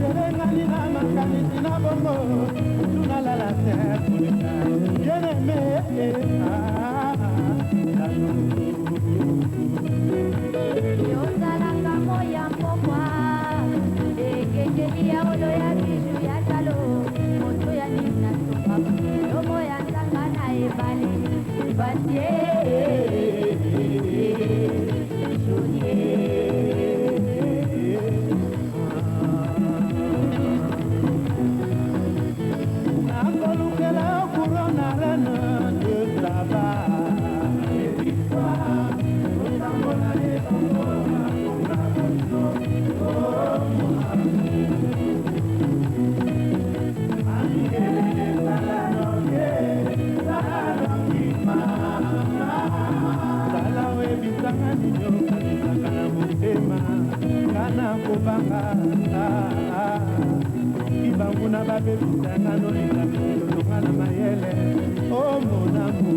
Natelengani na makanisi na bongo butu nalala te koleka bien-aimé. Yozalaka moya mpokwa ekekeli ya olo ya biju ya talo moto ya nini nasomba yo moya nzanga na ebale batie. Nakolukela yo couronne na reine de Saba. Tala oyebisanga nini okanisaka na motema nga na kobanga soki banguna babebisanga nolinga tozonga na mayele o monamu.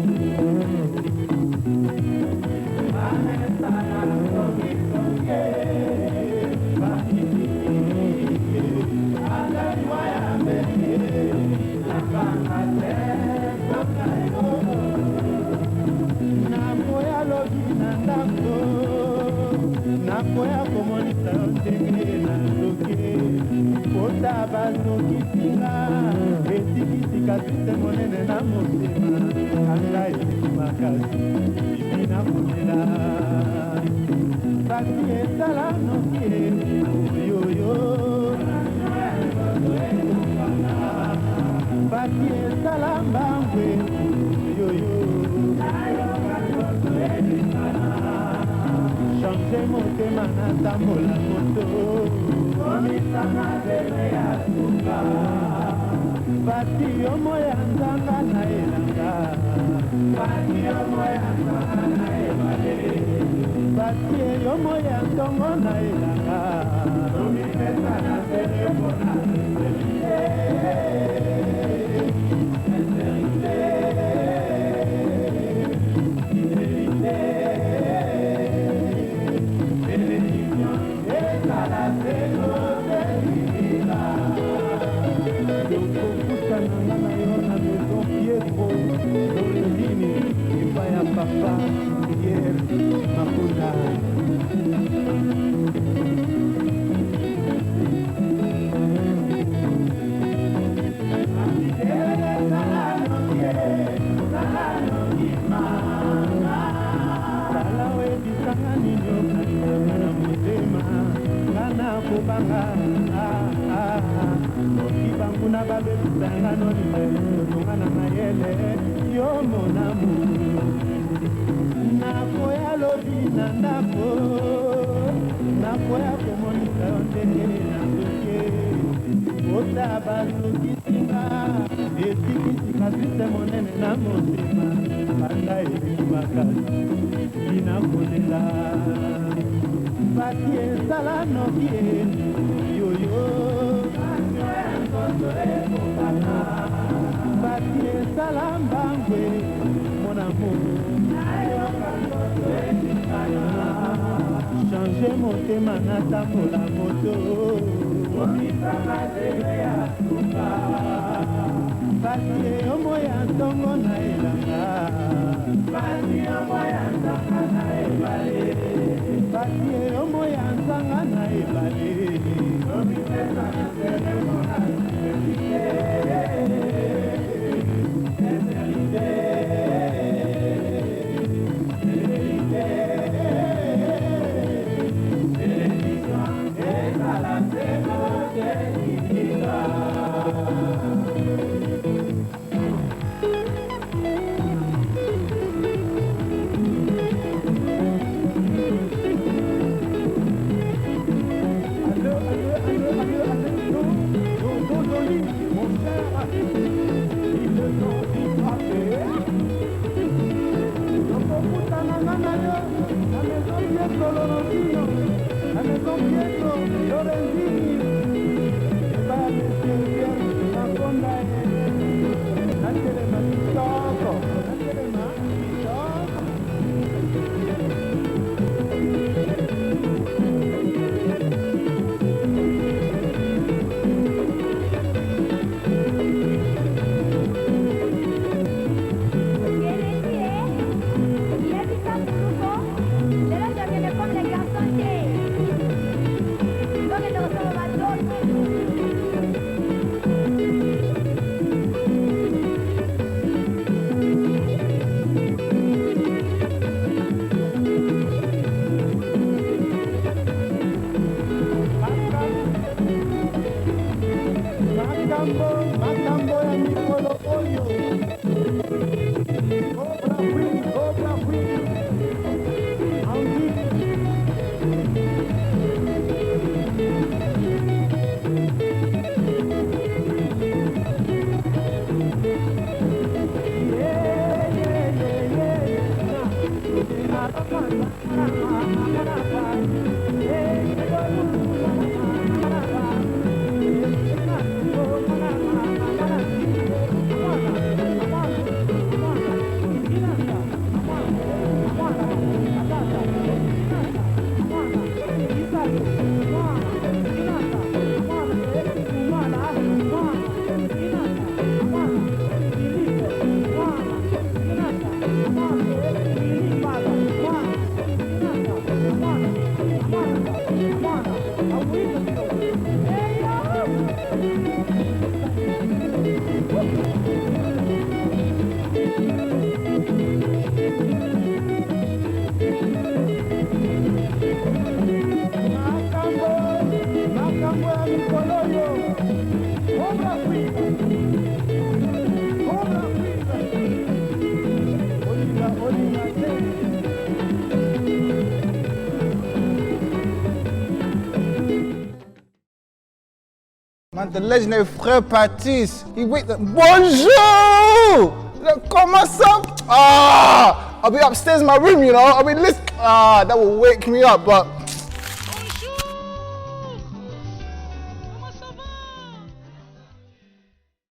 Nakoya lobi na ndako, nakoya komonisa yo ndenge nazoki pota bazokisinga etikisika triste monene na motema kanda eleki makasi bibi nakomela pasi esala noki oyoyo pasi esala mbangwe oyoyo change motema natambola moto pasi yo moya nzanga na elanga pasi yo moya ntongo na elanga. Tokokutana nga na yo na maison Pietro Lorenzini epai ya papa Pierre Makonda. Tala oyebisanga nini okanisaka na motema nga na kobanga soki banguna babebisanga nolinga tozonga na mayele yo monamu. Nakoya lobi na ndako, nakoya komonisa yo ndenge nazoki ota bazokisinga etikisika triste monene na motema kanda eleki makasi binakolela pasi esala noki yoyo pasi esala mbangwe monamu change motema natambola moto pasi eyomo ya ntongo na elanga pasi eyomo ya nzanga na ebale. Allo, allo, allo, allo, allo, do, do, do, mon cher, ils le ont frappé. Tokokutana nga na yo na maison Pietro Lorenzino, na maison Pietro Lorenzini epai ya monsieur Pierre Makonda ye natelema kitoko natelema kitoko. Makambo, makambo ya mikolo oyo. Cobra Queen, Cobra Queen. Andy. Yeah, yeah, yeah, Makambo, makambo ya mikolo oyo. Cobra Queen. Cobra Queen. Olinga, olinga te. Man, the legendary Frère Patrice, he wait. Bonjour! Look, comment ça? Ah, I'll be upstairs in my room, you know. I'll be listening. Ah, that will wake me up. But